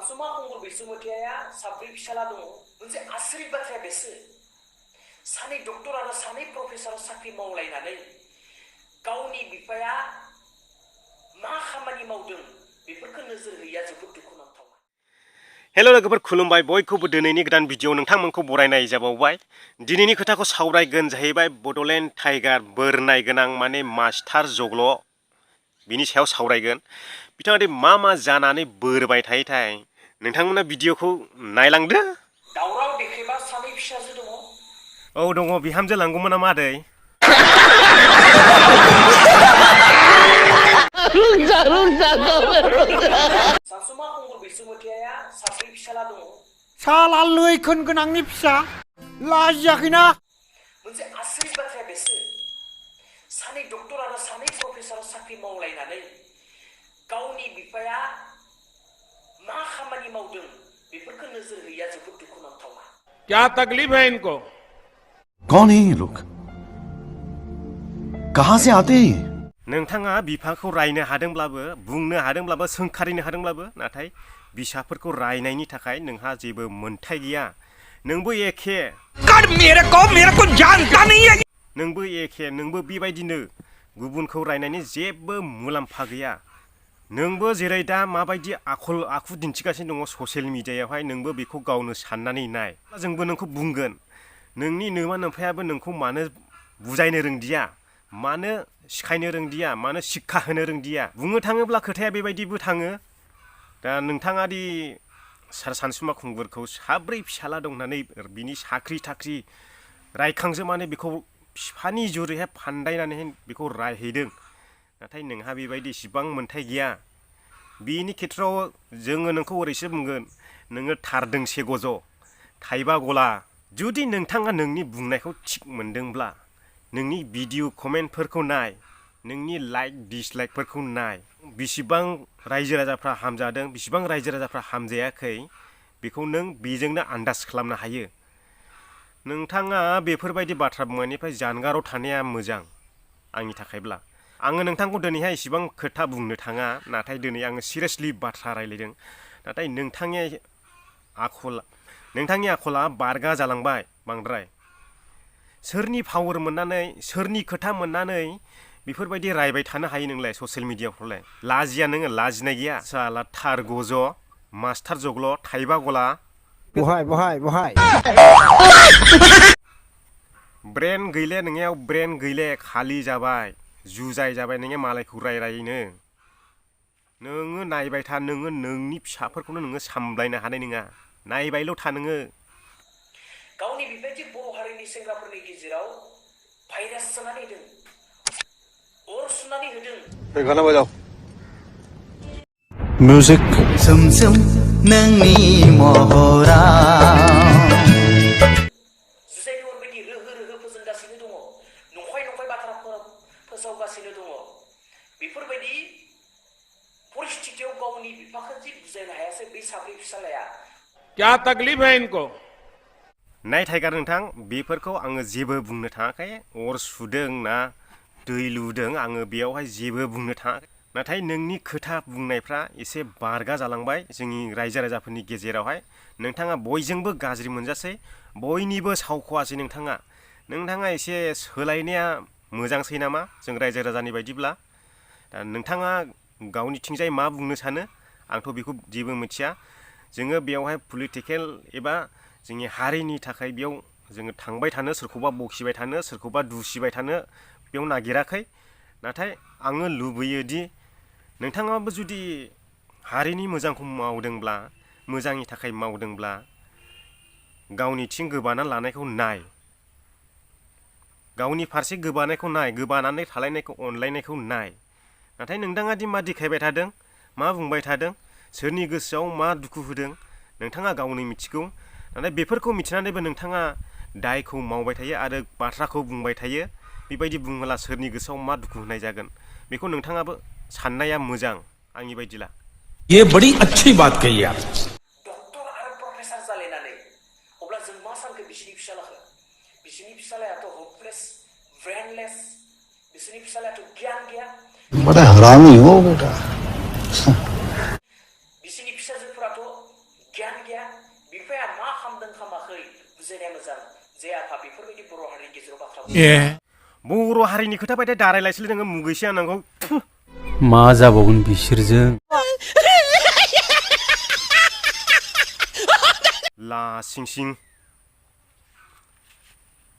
सानसुमा खुंगुर बैसुमुतिया साब्रै फिसाला दङ मोनसे आसरित बाथ्राया बेसो सानै डक्टर आरो सानै प्रफेसर साख्रि मावलायनानै गावनि बिफाया मा खामानि मावदों बेफोरखौ नोजोर होयिया जोबोद दुखुनांथाव। हेल' लोगोफोर खुलुमबाय बयखौबो दिनैनि गोदान भिडिअ नोंथांमोनखौ बरायनाय जाबावबाय। दिनैनि खोथाखौ सावरायगोन जाहैबाय बड'लेण्ड टाइगार बोरनाय गोनां माने मास्टार जग्ल बिनि सायाव सावरायगोन। बिथाङा दि मा जानानै बोरबाय थायोथाय नोंथांमोना भिडिअखौ नायलांदो। दावराव देखायबा सानै फिसाजो दङ। औ दङ, बिहामजो लांगौमोन नामा आदै? सानसुमा खुंगुर बैसुमुतिया साब्रै फिसाला दङ। साला लैखोन गोनांनि फिसा लाजियाखैना? मोनसे आसरित बाथ्राया बेसो सानै डक्टर आरो सानै प्रफेसर साख्रि मावलायनानै गावनि बिफाया मा खामानि मावदों बेफोरखौ नोजोर होयिया जोबोद दुखुनांथाव। क्या तकलीफ है इनको? कौन है ये लोग? कहां से आते हैं? नोंथाङा बिफाखौ रायनो हादोंब्लाबो बुंनो हादोंब्लाबो सोंखारिनो हादोंब्लाबो नाथाय बिसाफोरखौ रायनायनि थाखाय नोंहा जेबो मोन्थाय गैया। नोंबो एखे। मेरे को जानता नहीं है। नोंबो एखे, नोंबो बेबायदिनो गुबुनखौ रायनायनि जेबो मुलाम्फा गैया। नोंबो जेरै दा माबायदि आखल आखु दिन्थिगासिनो दङ ससियेल मिडियायावहाय नोंबो बेखौ गावनो साननानै नाय। जोंबो नोंखौ बुंगोन नोंनि नोमा नोम्फायाबो नोंखौ मानो बुजायनो रोंदिया, मानो सिखायनो रोंदिया, मानो शिक्षा होनो रोंदिया। बुंनो थाङोब्ला खोथाया बेबायदिबो थाङो। दा नोंथाङा दि सानसुमा खुंगुरखौ साब्रै फिसाला दं होननानै बिनि साख्रि थाख्रि रायखांजोबनानै बेखौ बिफानि जुरैहाय फान्दायनानै बेखौ रायहैदों। नाथाय नोंहा बेबायदि इसिबां मोन्थाय गैया। बिनि खेथ्रआव जोङो नोंखौ ओरैसो बुंगोन, नोङो थारदोंसे गज' थाइबा गला। जुदि नोंथाङा नोंनि बुंनायखौ थिग मोनदोंब्ला नोंनि भिडिअ कमेन्टफोरखौ नाय, नोंनि लाइक डिसलाइकफोरखौ नाय। बिसिबां रायजो राजाफ्रा हामजादों, बिसिबां रायजो राजाफ्रा हामजायाखै बेखौ नों बेजोंनो आन्दाज खालामनो हायो। नोंथाङा बेफोरबायदि बाथ्रा बुंनायनिफ्राय जानगाराव थानाया मोजां आंनि थाखायब्ला। आङो नोंथांखौ दिनैहाय इसिबां खोथा बुंनो थाङा, नाथाय दिनै आङो सिरियासलि बाथ्रा रायलायदों। नाथाय नोंथांनि आखला बारगा जालांबाय बांद्राय। सोरनि पावार मोननानै, सोरनि खोथा मोननानै बेफोरबायदि रायबाय थानो हायो नोंलाय ससियेल मिडियाफ्रावलाय? लाजिया नोङो? लाजिनाय गैया? साला थार गज' मास्टार जग्ल थाइबा गला। बहाय ब्रेन गैले नोंनियाव, ब्रेन गैले, खालि जाबाय, जुजाय जाबाय नोङो मालायखौ रायनो। नोङो नायबाय था, नोङो नोंनि फिसाफोरखौनो नोङो सामलायनो हानाय नङा। नायबायल' था नोङो। गावनि बेबायदि बर' हारिनि सेंग्राफोरनि गेजेराव भाइरास जानानै होदों, अर सुनानै होदों। गाना बजाओ। म्यूजिक। सोमसोम नोंनि महरा जुजायनि अरबायदि रोहो रोहो फोजोंगासिनो दङ, नंखाय बाथ्रा फोसावगासिनो दङ। बेफोरबायदि परिस्थितियाव गावनि बिफाखौ जि बुजायनो हायासै बै साब्रै फिसालाया। क्या तकलीफ है इनको? नाय टाइगार नोंथां, बेफोरखौ आङो जेबो बुंनो थाङाखै। अर सुदों ना दै लुदों आङो बेयावहाय जेबो बुंनो थाङाखै। नाथाय नोंनि खोथा बुंनायफ्रा एसे बारगा जालांबाय जोंनि रायजो राजाफोरनि गेजेरावहाय। नोंथाङा बयजोंबो गाज्रि मोनजासै, बयनिबो सावख'वासै नोंथाङा एसे सोलायनाया मोजांसै नामा जों रायजो राजानि बायदिब्ला? दा नोंथाङा गावनिथिंजाय मा बुंनो सानो आंथ' बेखौ जेबो मिथिया। जोङो बेयावहाय पलिटिकेल एबा जोंनि हारिनि थाखाय बेयाव जोङो थांबाय थानो, सोरखौबा बखिबाय थानो, सोरखौबा दुसिबाय थानो बेयाव नागिराखै। नाथाय आङो लुबैयोदि नोंथाङाबो जुदि हारिनि मोजांखौ मावदोंब्ला, मोजांनि थाखाय मावदोंब्ला गावनिथिं गोबाना लानायखौ नाय, गावनि फारसे गोबानायखौ नाय, गोबानानै थालायनायखौ अनलायनायखौ नाय। नाथाय नोंथाङा दि मा देखायबाय थादों, मा बुंबाय थादों, सोरनि गोसोआव मा दुखु होदों नोंथाङा गावनो मिथिगौ। नाथाय बेफोरखौ मिथिनानैबो नोंथाङा दायखौ मावबाय थायो आरो बाथ्राखौ बुंबाय थायो। बेबायदि बुङोब्ला सोरनि गोसोआव मा दुखु होनाय जागोन बेखौ नोंथाङाबो साननाया मोजां आंनि बायदिला। ये बड़ी अच्छी बात कही आप। डक्टर आरो प्रफेसर जालायनानै अब्ला जों मा सानखो बिसिनि फिसालाखौ? बिसिनि फिसालायाथ' होपलेस, ब्रेनलेस, बिसिनि फिसालायाथ' गियान गैया। बड़ा हरामी हो बेटा। बिसिनि फिसाजोफोराथ' गियान गैया बिफाया मा खालामदों खामाखै बुजायनाया मोजां जे आफा बेफोरबायदि बर' हारिनि गेजेराव बाथ्रा बर' हारिनि खोथा बायदि दारायलायसैलै नोङो मुगैसो आंनांगौ मा जाबावगोन बिसोरजों लासिं सिं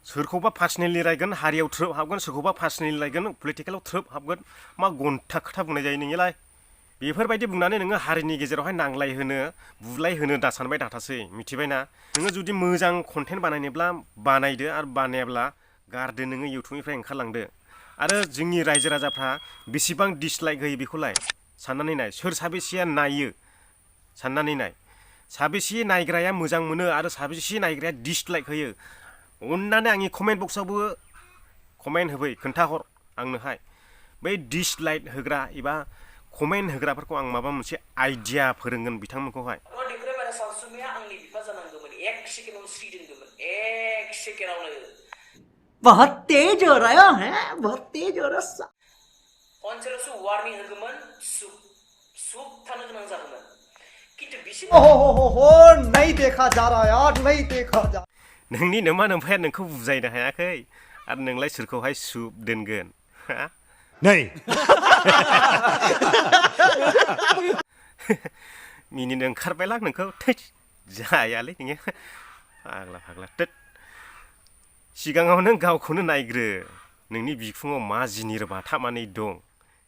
सोरखौबा पार्सनेलि रायगोन हारियाव थ्रोब हाबगोन सोरखौबा पार्सनेलि रायगोन पलिटिकेलाव थ्रोब हाबगोन मा घन्टा खोथा बुंनाय जायो नोंनिलाय बेफोरबायदि बुंनानै नोङो हारिनि गेजेरावहाय नांलायहोनो बुलायहोनो दा सानबाय थाथासै मिथिबायना नोङो जुदि मोजां कन्टेन्ट बानायनोब्ला बानायदो आरो बानायाब्ला गारदो नोङो इउटुबनिफ्राय ओंखारलांदो आरो जोंनि रायजो राजाफ्रा बेसेबां डिसलाइक होयो बेखौलाय साननानै नाय सोर साबेसेया नायो साननानै नाय साबेसे नायग्राया मोजां मोनो आरो साबेसे नायग्राया डिसलाइक होयो अन्नानै आंनि कमेन्ट बक्सआवबो कमेन्ट होफै खोन्थाहर आंनोहाय बै डिसलाइक होग्रा एबा कमेन्ट होग्राफोरखौ आं माबा मोनसे आइडिया फोरोंगोन बिथांमोनखौहाय उन्दैनिफ्राय बारा सानसुमैया आंनि बिफा जानांगौमोन 1 सेकेन्डआवनो स्रिदोंमोन 1 सेकेन्डआवनो बहुत तेज हो रहा है बहुत तेज हो रहा खनसेल'सो वार्निं होगौमोन सुप थानो गोनां जागौमोन खिन्थु बिसोर हो नहीं देखा जा रहा यार नहीं देखा जा नोंनि नोमा नोम्फाया नोंखौ बुजायनो हायाखै आरो नोंलाय सोरखौहाय सुप दोनगोन नहीं मिनिनो ओंखारबायलां नोंखौ थैद जायालै नोङो फाग्ला फाग्ला थोद सिगाङाव नों गावखौनो नायग्रो नोंनि बिखुङाव मा जिनिर बाथाबनानै दं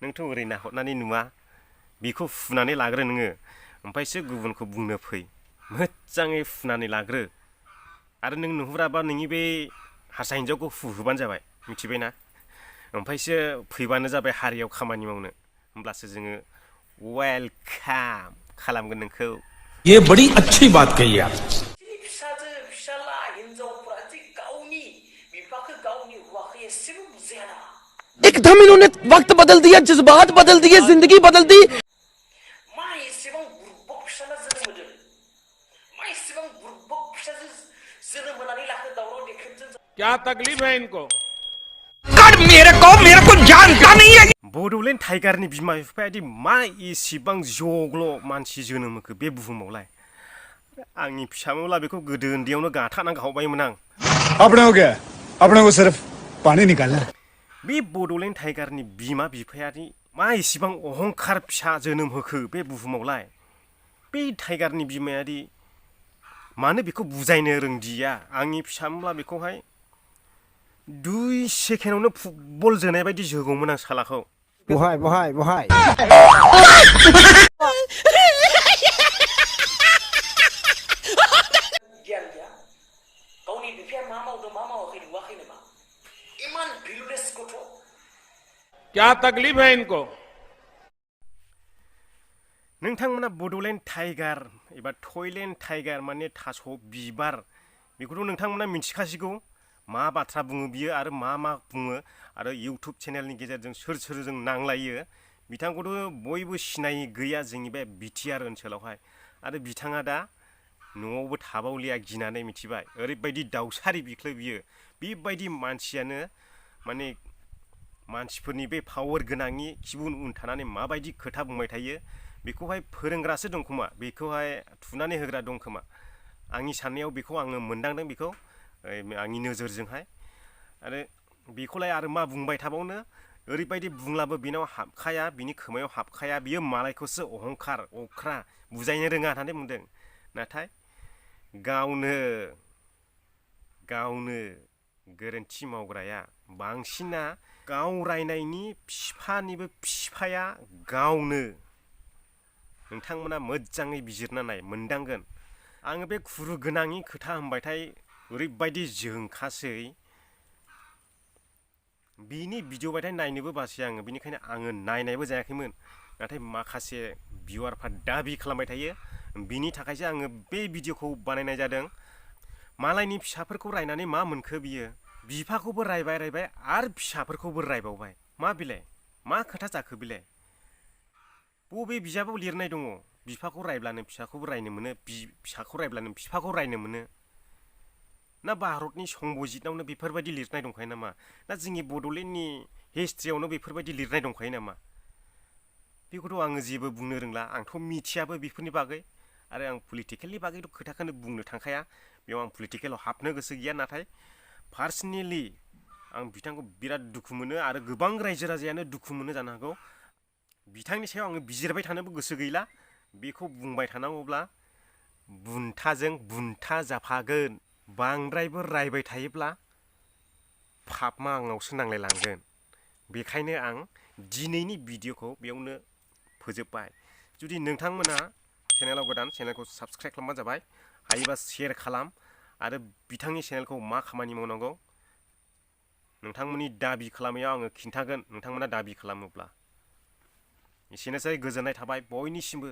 नोंथ' ओरै नाहरनानै नुवा बेखौ फुनानै लाग्रो नोङो ओमफ्रायसो गुबुनखौ बुंनो फै मोजाङै फुनानै लाग्रो आरो नों नुहुराबा नोंनि बे हारसा हिन्जावखौ फुहोबानो जाबाय मिथिबायना ओमफ्रायसो फैबानो जाबाय हारियाव खामानि मावनो होमब्लासो जोङो वेलकाम खालामगोन नोंखौ ये बड़ी अच्छी बात कही आप फिसाजो फिसाला हिन्जावफ्रा जे गावनि बिफाखौ गावनि हौवाखौ एसेबो बुजाया नामा एकदम इन्होंने वक्त बदल दिया जज्बात बदल दिए जिंदगी बदल दी मा एसेबां बुर्बक फिसाला जोनोम होदों मा एसेबां बुर्बक फिसाजो जोनोम होनानै लाखो दावराव देख्रेबजों क्या तकलीफ है इनको मेरे को जानता नहीं है बड'लेण्ड टाइगारनि बिमा बिफायादि मा एसेबां जग्ल' मानसि जोनोम होखो बे बुहुमावलाय आंनि फिसामोनब्ला बेखौ गोदो उन्दैयावनो गाथाना गावबायमोन आं अपने को क्या अपने को सिर्फ पानी निकालना बे बड'लेण्ड टाइगारनि बिमा बिफायादि मा एसेबां अहंखार फिसा जोनोम होखो बे बुहुमावलाय बे टाइगारनि बिमायादि मानो बेखौ बुजायनो रोंदिया आंनि फिसामोनब्ला बेखौहाय 2 सेकेन्डआवनो फुटबल जोनाय बायदि जोगौमोन आं सालाखौ बहाय गियान गैया गावनि बिफाया मा मावदों मा मावाखै नुवाखै नामा इमान भिलुलेस गथ' क्या तकलीफ है इनको नोंथांमोना बड'लेण्ड टाइगार एबा थयलेण्ड टाइगार माने थास' बिबार बेखौथ' नोंथांमोना मिथिखासिगौ मा बाथ्रा बुङो बियो आरो मा बुङो आरो इउटुब चेनेलनि गेजेरजों सोरजों नांलायो बिथांखौथ' बयबो सिनायि गैया जोंनि बे बिटिआर ओनसोलावहाय आरो बिथाङा दा न'आवबो थाबावलिया गिनानै मिथिबाय ओरैबायदि दाउसारि बिख्लो बियो बेबायदि मानसियानो माने मानसिफोरनि बे पावार गोनांनि खिबुन उन थानानै माबायदि खोथा बुंबाय थायो बेखौहाय फोरोंग्रासो दं खोमा बेखौहाय थुनानै होग्रा दं खोमा आंनि साननायाव बेखौ आङो मोनदांदों बेखौ आंनि नोजोरजोंहाय आरो बेखौलाय आरो मा बुंबाय थाबावनो ओरैबायदि बुंलाबो बिनाव हाबखाया बिनि खोमायाव हाबखाया बियो मालायखौसो अहंखार अख्रा बुजायनो रोङा होननानै बुंदों नाथाय गावनो गोरोन्थि मावग्राया बांसिना गाव रायनायनि बिफानिबो बिफाया गावनो नोंथांमोना मोजाङै बिजिरना नाय मोनदांगोन आङो बे खुरु गोनांनि खोथा होनबाथाय ओरैबायदि जोंखासै बिनि भिडिअ बाथाय नायनोबो बासै आङो बिनिखायनो आङो नायनायबो जायाखैमोन नाथाय माखासे भिउवारफ्रा दाबि खालामबाय थायो बिनि थाखायसो आङो बे भिडिअखौ बानायनाय जादों मालायनि फिसाफोरखौ रायनानै मा मोनखो बियो बिफाखौबो रायबाय आरो फिसाफोरखौबो रायबावबाय मा बिलाय मा खोथा जाखो बिलाय बबे बिजाबाव लिरनाय दङ बिफाखौ रायब्लानो फिसाखौबो रायनो मोनो फिसाखौ रायब्लानो बिफाखौ रायनो मोनो ना भारतनि संबिजितआवनो बेफोरबायदि लिरनाय दंखायो नामा ना जोंनि बड'लेण्डनि हिस्ट्रियावनो बेफोरबायदि लिरनाय दंखायो नामा बेखौथ' आङो जेबो बुंनो रोंला आंथ' मिथियाबो बेफोरनि बागै आरो आं पलिटिकेलनि बागैथ' खोथाखौनो बुंनो थांखाया बेयाव आं पलिटिकेलाव हाबनो गोसो गैया नाथाय पार्सनेलि आं बिथांखौ बिराद दुखु मोनो आरो गोबां रायजो राजायानो दुखु मोनो जानो हागौ बिथांनि सायाव आङो बिजिरबाय थानोबो गोसो गैला बेखौ बुंबाय थानांगौब्ला बुन्थाजों बुन्था जाफागोन बांद्रायबो रायबाय थायोब्ला पापमा आंनावसो नांलायलांगोन बेखायनो आं दिनैनि भिडिअखौ बेयावनो फोजोबबाय जुदि नोंथांमोना चेनेलाव गोदान चेनेलखौ साबस्क्राइब खालामबानो जाबाय हायोबा शेयार खालाम आरो बिथांनि चेनेलखौ मा खामानि मावनांगौ नोंथांमोननि दाबि खालामनायाव आङो खिन्थागोन नोंथांमोना दाबि खालामोब्ला एसेनोसै गोजोननाय थाबाय बयनिसिमबो